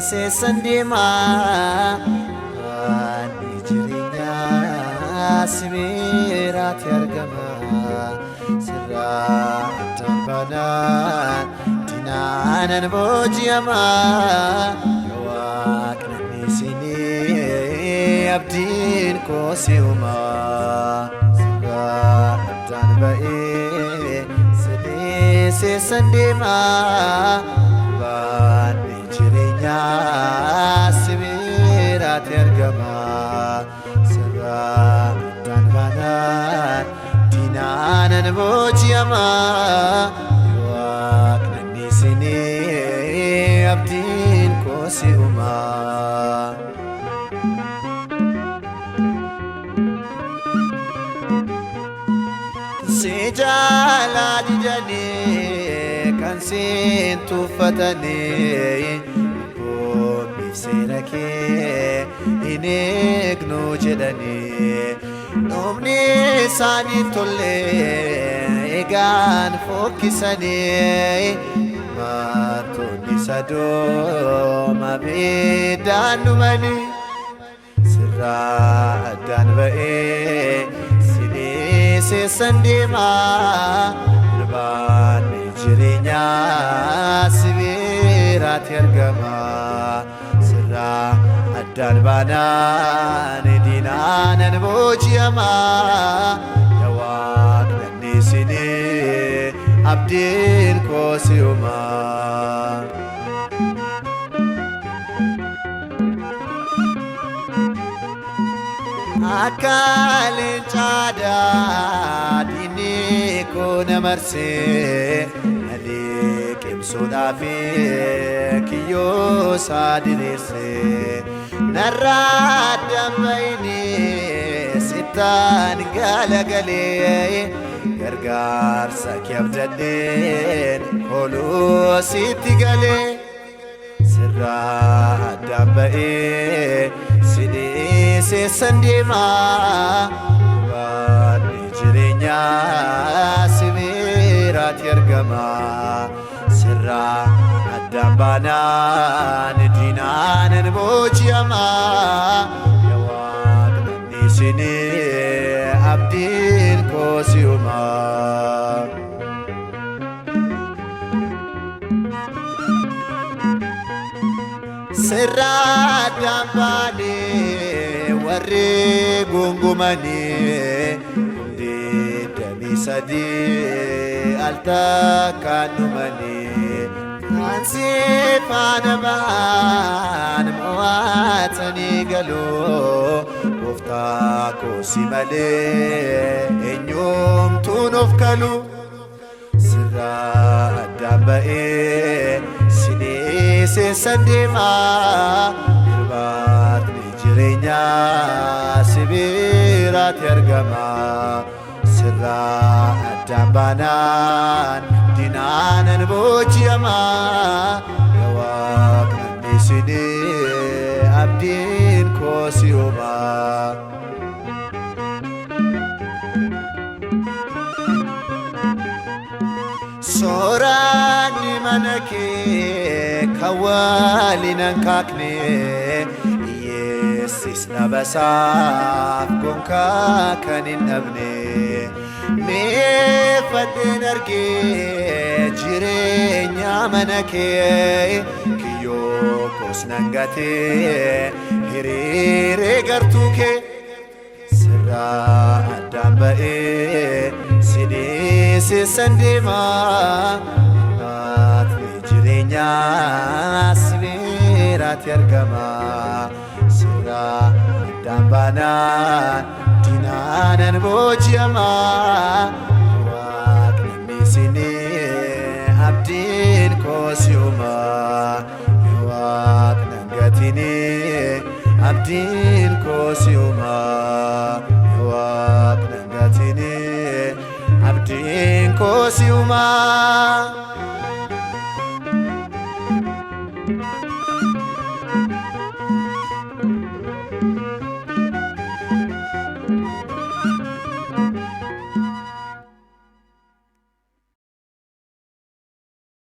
dhiisee san deemaa. Baanni jireenyaa si biraatti argama. Sirraa addaan baanaan diinaanan booji'ama. Waaqni isinii abdiin koo si uuma. Sirraa addaan ba'ee si dhiisee san deemaa. Baanni jireenyaa si biraatti argama. Sirraa addaan baanaan diinaanan booji'ama. Waaqni isinii abdiin koo si uuma. Si jaalaa didanii kan siin tuffatanii abboommiif seera kee hin eegnu jedhanii dhumni isaanii tolle egaan fokkisanii baatonni Sodooma abiddaan dhumanii. Sirraa addaan ba'ee si dhiisee san deemaa. Irbaanni jireenyaa si biraatti argama. Sirraa addaan baanaan diinaanan booji'ama. Yaa Waaqni isinii abdiin koo si uuma. Akka leencaa diinni koo na marsee na liqimsuudhaaf kiyyoo isaa diriirse. Narraa addaan bayinii sittaan galagalee gargaarsa kee abdadheen kooluu sitti galee. Sirraa addaan ba'ee si dhiisee san deemaa. Baanni jireenyaa si biraatti argama. Sirraa addaan baanaan diinaanan booji'ama. Yaa Waaqni isinii abdiin koo si uuma. Sirraa addaan baanee warri gungumanii hundi 23 al takkaan dhumanii kan si faana ba'an mo'atanii galuu gooftaa koo si malee eenyumtuu nuuf kalu. Sirraa addaan ba'ee si dhiisee san deemaa. Irbaatni jireenyaa si biraatti argama. Sirraa addaan baanaan diinaanan booji'ama. Yaa Waaqni isinii abdiin koo si uuma. Sooranni mana kee kan waliin hin kaakne hiyyeessis dhabasaaf gonkaa kan hin dhabne. Mee fadheen argee jireenya mana kee kiyyoo koos nan gatee hiriiree gartuu kee. Sirraa addaan ba'ee si dhiisee san deemaa. Irbaatni jireenyaa si biraatti argama. Sirraa addaan baanaan diinaanan booji'ama. Waaqni isinii abdiin koo si uuma. Waaqni gatinii abdiin koo si uuma. Waaqni gatinii abdiin koo si uuma.